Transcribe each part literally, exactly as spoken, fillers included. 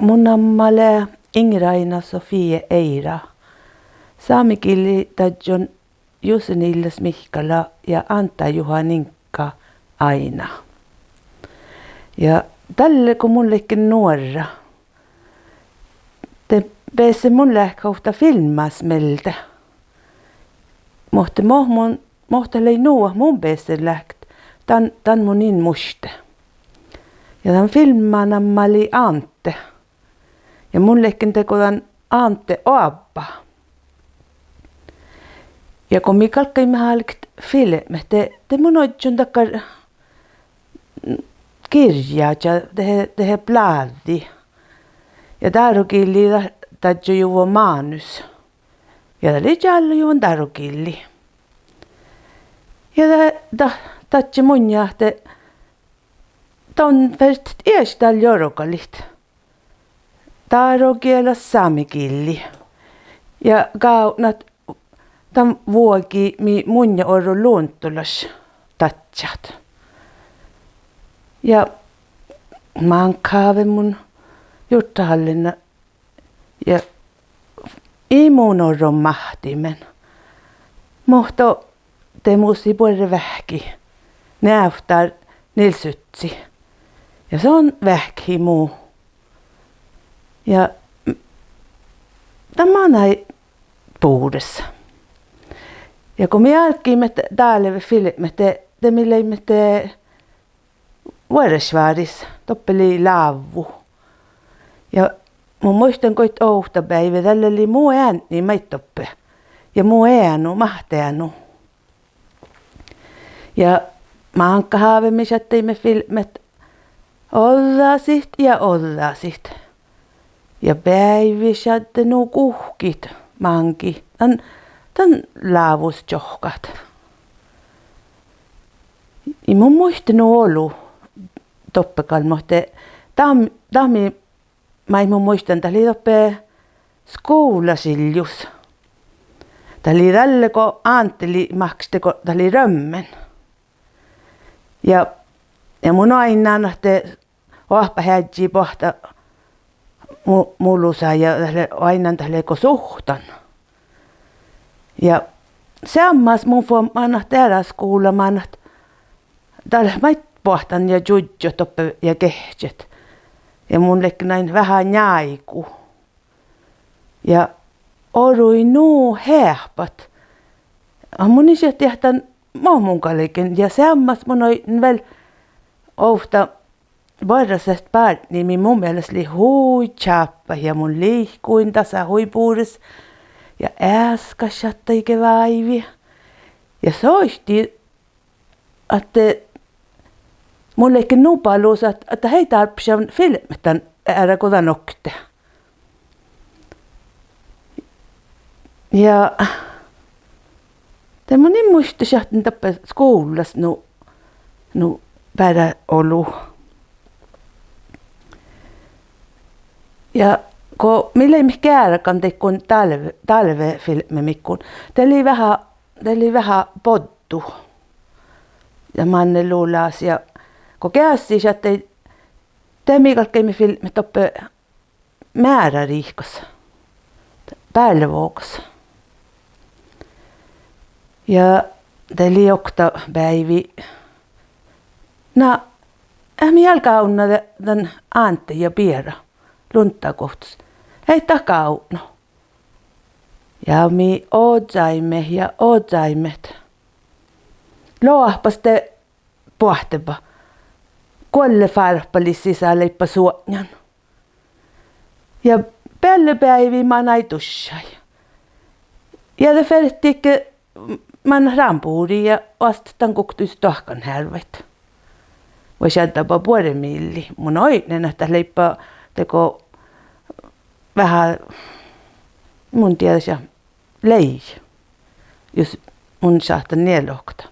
Mu namma lea Inger Aina Sofie Eira. Sámegillii daddjon Jussi Niillas Mihkkala ja Ánte Juhán Iŋgá Aina. Ja dalle go mun ledjen nuorra, de besset mun leahkit ovtta filmmas mielde. Muhto mo mun, muhto lei nu ahte mun besset leahkit, dan, dan mun in muitte. Ja dan filmma namma lei Ánte. Ja mun ledjen dego dan Ánte oabbá. Ja go mii galggaimet álgit filbmet, de, de mun ožžon dakkár girjjáža, dehe, dehe bláđi. Ja dárogiillii da-, daddjojuvvo manus. Ja dat lei čállojuvvon dárogiillii. Ja de, da-, dadje munnje ahte don fertet ieš dál jorgalit dárogielas sámegillii. Ja gávdnat dan vuogi mii munnje orru luondolaš dadjat. Ja máŋgga háve mun jurddahallen ja ii mun orron máhtimin. Muhto de mus lei buorre veahkki, neavttár Nils Utsi. Ja son veahkehii mu. Ja dan manai bures. Ja go mii álggiimet dálvet filbmet, de, de mii leimmet vuorrašváris, doppe lei lávvu. Ja mun muittán goit ovtta beaivve, dalle lei mu eadni maid doppe. Ja mu eanu, máhtte eanu. Ja máŋgga háve mii šattaimet filbmet ođđasit ja ođđasit. Ja beaivvi šadde nu guhkit máŋgii dan, dan lávus čohkkát. Ii mun muitte nu olu doppe gal, muhto dat, dat mii, maid mun muittán, dat lei doppe skuvlašiljus. Dat lei dalle go Ánte lei mákšt dego dat lei rømmen. Ja, ja mun oainnán ahte oahpaheaddji boahtá mu-, mu lusa ja dat lea, oainnán dat lea go suhttan. Ja seammás mun fuobmán ahte eará skuvla mánát dat leat maid boahtán ja čužžot doppe ja gehččet. Ja mun ledjen ain veahá njáigu. Ja orui nu heahpat. A mun in šat diehtán mo mun galgen. Ja seammás mun oidnen vel ovtta boarráset bártni mii mu mielas lei hui čáppat ja mun liikuin dasa hui bures. Ja easka šattai ge váivi. Ja soittii ahte mun ledjen nu balus ahte, ahte ii dárbbašan filbmet dan eará go dan oktii. Ja de mun in muitte šat doppe skuvllas nu, nu beare olu. Ja go mii leimmet geargan dego dálve-, dálvefilbmemiiguin, de lei veahá, de lei veahá boddu. Ja manne lulas ja go geassi šattai, de mii galggaimet filbmet doppe Mearariikkas, Bárlevogas. Ja de lei okta beaivi, na, eh, mii gal gávdnat dan Ánte ja Biera Lundá guovttos. Ii dat gávdno. Ja mii ožžaimet ja ožžaimet. Loahpas de boahteba. Guollefárppalis sisa leigga suotnjan. Ja beallebeaivi manai duššái. Ja de fertejit ge mannat rámbuvrii ja oastit dan guokte stoahkanhearvvaid. Vai šaddaba buorre milli. Mun oidnen ahte dat leigga dego veahá, mun dieđán, lei, jus mun šattan nie lohkat.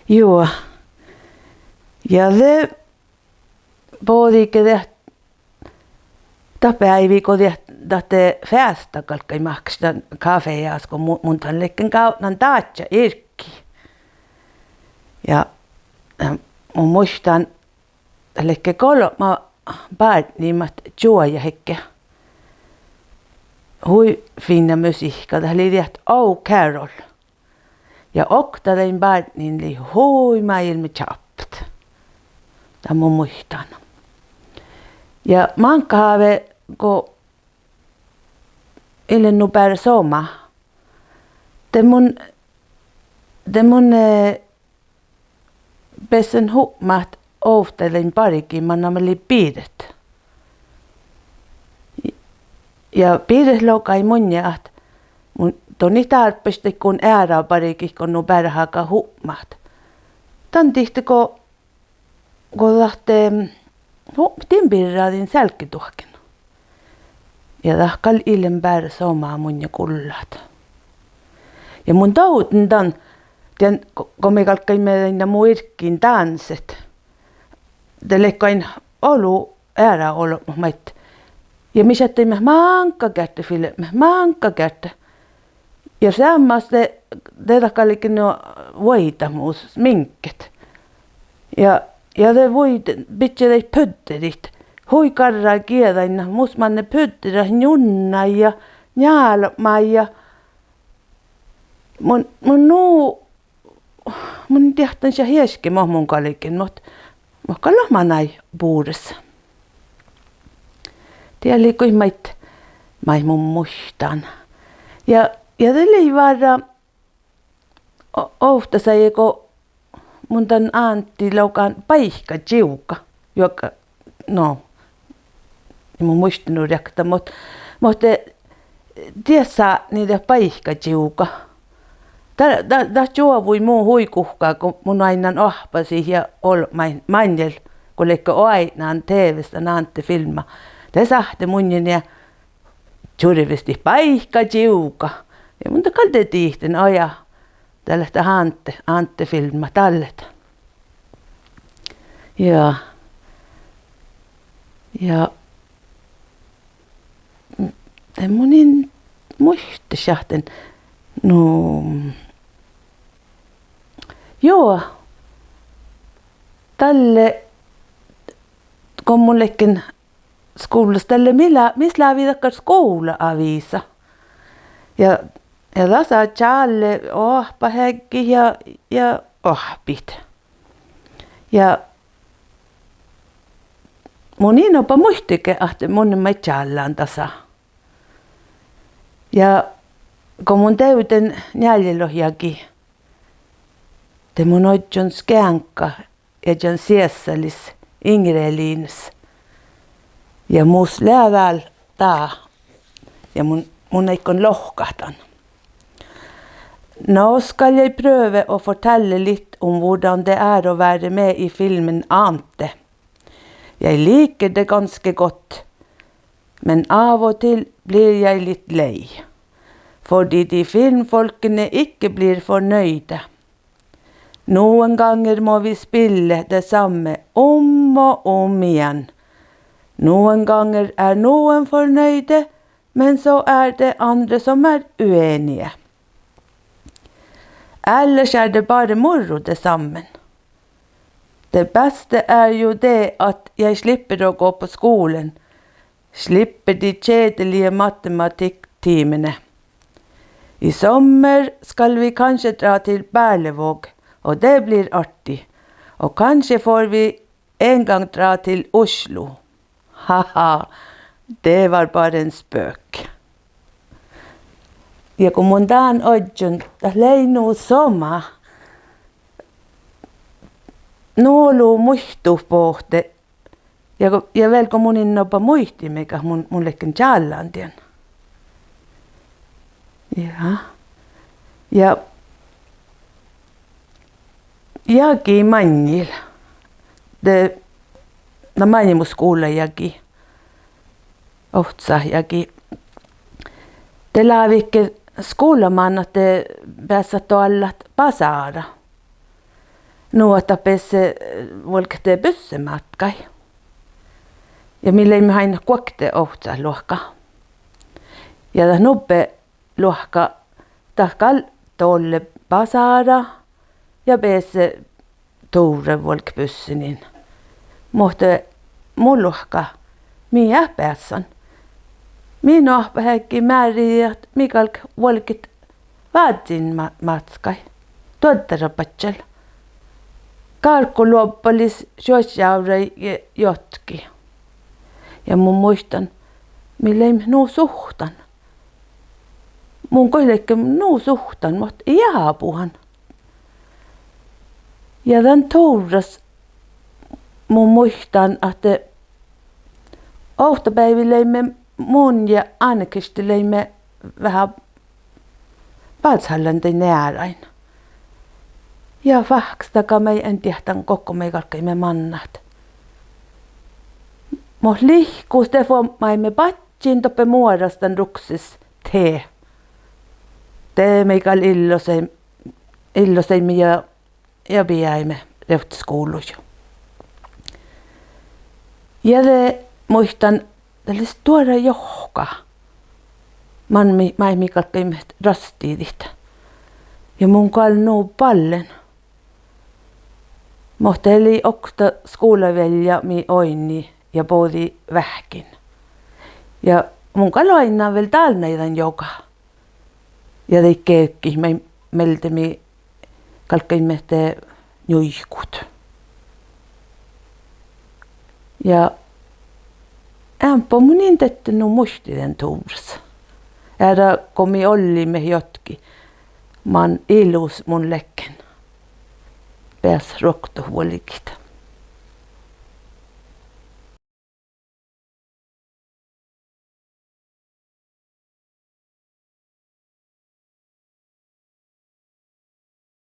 Juo. Ja de bođii ge dat, dat beaivi go dat, dat de feasta galggai máhkáš dan kafeas go mu-, mun dan ledjen gávdnan dáža irggi. Ja, eh, mun muittán, dat ledje golbma bárdnimat čuojahedje. Hui fiinna musihkka, dat lei diet Oh Carol. Ja okta dain bárdnin lei hui máilmmi čáppat. Dat mun muittán. Ja máŋgga háve go ii lean nu beare somá, de mun, de mun, eh, bessen hupmat ovtta dain bargi, manná lei Biret. Ja Biret logai munnje ahte mun don it dárbbaš dakkár eará bargi go nu beare hága hupmat. Dan dihte go, go dat, eh, hupmat din birra din sealggeduohken. Ja dat gal ii lean beare somá munnje gullat. Ja mun dovden dan, dien go, go mii galggaimet dainna mu irkkin dánset, de ledje ain olu eará olbmot maid. Ja mii šattaimet máŋga geardde filbmet, máŋga geardde. Ja seammás de, de dat galge nu vuoidat mus, sminket. Ja, ja de vuoi-, bidje daid pudderit. Hui garra gieđain, mus manne pudderat njunnái ja njálbmái ja mun, mun nu, mun in diehtán šat iešge mo mun galgen, muhto, muhto gal manai bures. Die lei goit maid, maid mun muittán. Ja, ja de lei várra o-, ovtta sajis go mun dan Ánte logan baikačivga. Juoga, no, mun muitte nu riekta, muhto, muhto dies sátni dat baikačivga. Dat, dat, dat čuovui mu hui guhká go mun oaidnán oahpasiid ja olbmáid maŋŋel, go ledje oaidnán TV-s dan Ánte filmma. De sáhtte munnje nie čurvestit baikačivga. Ja mun de gal de dihten, aa ja, dat lea dat Ánte, Ánte filmma dalle. Ja, ja de mun in muitte šat dan, nu, juo, dalle, go mun ledjen skuvllas, dalle mii lea-, mis lávii dakkár skuvlaaviisa. Ja, ja dasa čálle oahpaheaddjit ja, ja oahppit. Ja mun in oba muitte ge ahte mun maid čállán dasa. Ja go mun devden njealljelogi jagi, de mun ožžon skeaŋkka iežan seassalis, Ingrelines. Ja mus lea dál dá. Ja mun, mun áiggun lohkat dan. Nå skal jeg prøve å fortelle litt om hvordan det er å være med i filmen Ante. Jeg liker det ganske godt, men av og til blir jeg litt lei, fordi de filmfolkene ikke blir fornøyde. Noen ganger må vi spille det samme om og om igjen. Noen ganger er noen fornøyde, men så er det andre som er uenige. Ellers er det bare moro, det sammen. Det beste er jo det at jeg slipper å gå på skolen, slipper de kjedelige matematikktimene. I sommer skal vi kanskje dra til Berlevåg, og det blir artig. Og kanskje får vi en gang dra til Oslo. Haha, det var bare en spøk. Ja go mun dan ožžon, dat lei nu somá. Nu olu muittut bohte. Ja go, ja vel go mun in oba muitte maid mun, mun ledjen čállán dien. Ja. Ja jagi maŋŋil. De, na, maŋimuskuvlla jagi, ovcci jagi, de lávii ge skuvlamánát, de beassat doallat basára. Nu ahte beassat, eh, vuolgit de bussemátkái. Ja mii leimmet ain guokte ovccát luohká. Ja dat nubbi luohká, dat gal dolle basára ja beassat duvrre vuolgit busseniin. Muhto mu luohká, mii eat beassan. Mii noahpaheaddji mearridit, mii galgat vuolgit vázzin ma-, mátkái duoddarabadjel. Gárgoluobbalis, čuožži-, ávrai ja jotki. Ja mun muittán, mii leimmet nu suhttan. Mun goit ledjen nu suhttan, muhto ii ábuhan. Ja dan tuvrras mun muittán ahte oktabeaivvi leimmet mun ja Ane-Kirsti leimmet veahá báhcállán daid nearain. Ja fáhkkestaga mii eat diehtán gokko mii galggaimet mannat. Muhto lihkus de fuobmáimet badjin doppe muoras dan rukses, de, de mii gal illosai-, illosaimet ja, ja bijaimet rievttes skuvlui. Ja de muittán, dat lei stuorra johka. Man mii, maid mii galggaimet rastidiid. Ja mun gal nu ballen. Muhto lei okta skuvlaviellja mii oinnii ja bođii veahkkin. Ja mun gal oainnán vel dál nai dan joga. Ja daid geavkkiid maid mielde mii galggaimet njuikut. Ja eambbo mun in dieđe nu muitit dan tuvrras. Eará go mii olliimet jotki, man ilus mun ledjen. Beassat ruoktot vuolgit.